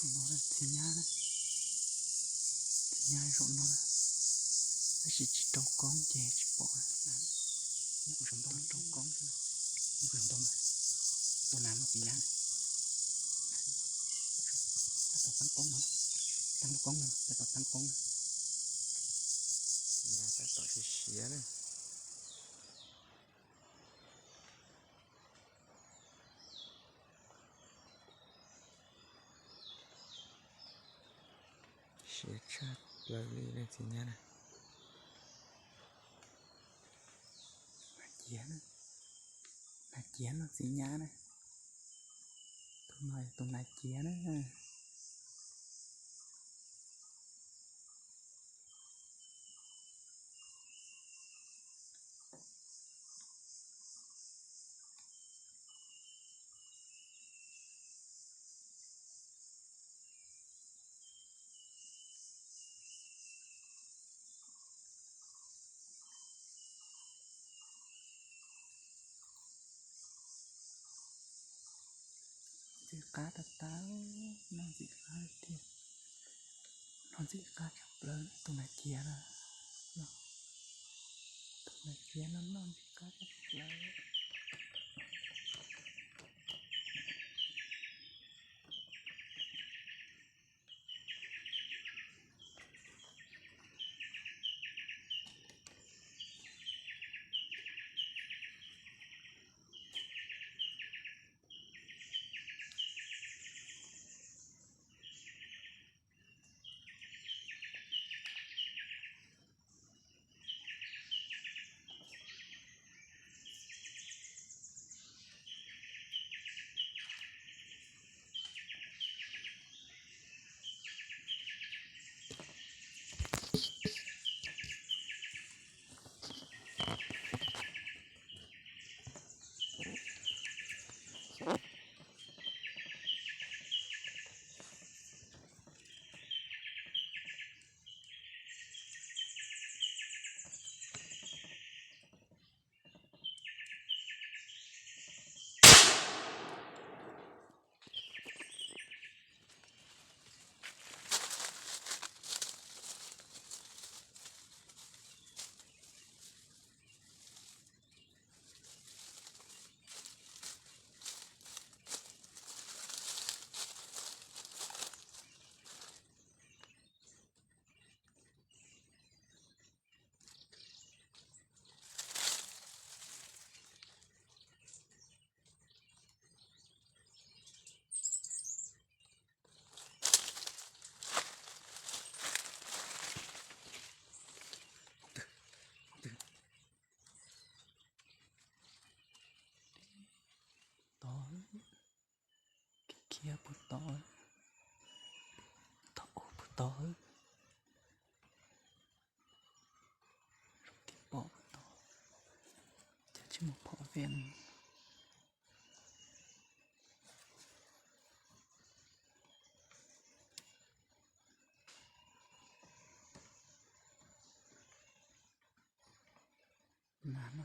Txiv nyab, txiv nyab zaum no, tab sis tsis rau koob ces tsis pom. Nyob kuv saum ntoo rau koob xwb, nyob kuv saum ntoo. Ua nas no txiv nyab, tab tom taab koob no, taab lub koob no, tab tom taab koob no. Txiv nyab tab tom siav siav na. Siav tshaj plaws li txiv nyab na. Nas ciav, nas ciav no txiv nyab na. Tus no yog tus nas ciav na. Ntxim qab tag tag, noj ntxim qab tiag. Noj ntxim qab tshaj plaws tus nas ciav na. Tus nas ciav no noj ntxim qab tshaj plaws. Tod, khiav puag tod, tod ub puag tod, tib pom puag tod, cas tsis mus phom vees. Nas no